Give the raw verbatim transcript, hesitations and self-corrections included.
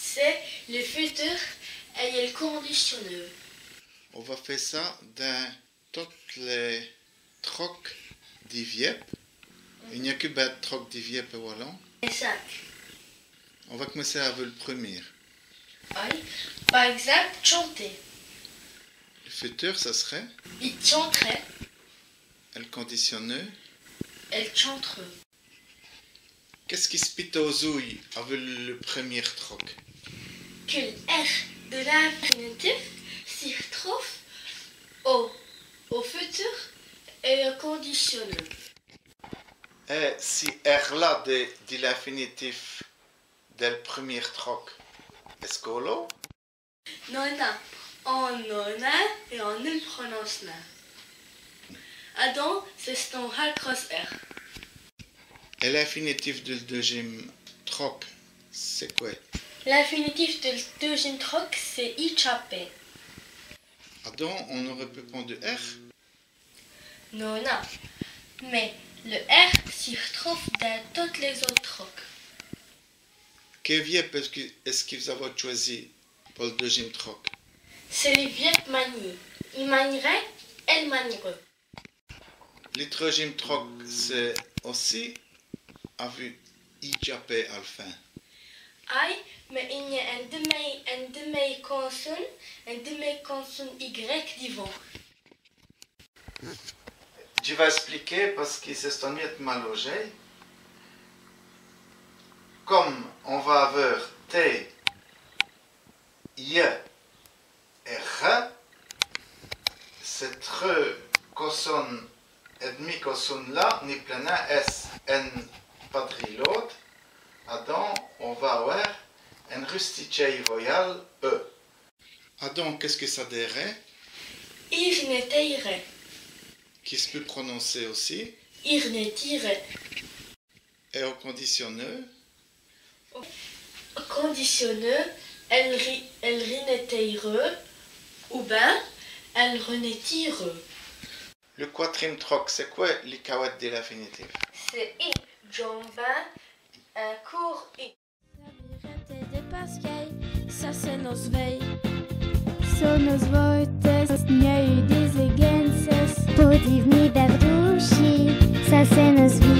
C'èst l' futur èt l' condicioneû. On va fé ça dins totes lès troques di vièbes. I gn-a qu' bin d' troques di vièbes è walon. Ègzacte. On va c'mincî avou l' prumîre. Oyi. Par ègzimpe, tchanter. L' futur, ça sèreût? I tchanterè. Èt l' condicioneû? Èle tchanterè. Qu'èst-ce qui s' pite aus-ouys avou l' prumîre troque? Qui l' R di l'infinitif si r'troûve au, au futur èt au condicioneû. Èt ci R-là di, di l'infinitif dèl prumîre troque, èst-ce qu'on l'a? Non, non, on n'èl n'a nin èt on n' èl prononce nin. Adon, c'è-st-on H cross R. Èt l'infinitif dèl deûzinme troque, c'èst qwè? L'infinitif dèl deûzinme troque, c'èst I T P. Adon, on-z-aurè pus pont d' R? Non, non. Mins l' R si r'troûve dins totes lès-ôtes troques. Qué vièbe èst-ce qui, èst-ce qui v's-avoz tchwèzi po l' deûzinme troque? C'èst l' vièbe magnî. I magn'reut, èle magnereut. Li treûzinme troque, c'èst ossi avou I T P à l' fin. Ayi, mins i gn-a ène dèmwè, ène dèmwè consone, ène dèmwè consone Y divant. Dji va èspliquer pace qui c'è-st-on miète malaujî. Come on va aveûr T, Y èt R, cès treûs consones èt dèmi-consones-là, ni plenint èsse ène pa-drî l'ôte, adon on va awè ène rustitchèye voyale E. Adon, qu'èst-ce qui ça dîreut? Irnètîreut. Qui s' pout prononcer ossi irnètîreut. Èt au condicioneû? Au condicioneû, èle ri-, èle rinètîreut, ou bin èle rènètîreut. Li cwatrîme troque, c'èst qwè li cawète di l'infinitif? C'èst I, dj'è bin on coûrt I. Sa vî rèstît di pasquî, ça c'èst nosse vî. So nos vôtes, gn-a dès ègènces po div'ni bèrdouchî, ça c'èst nosse vî.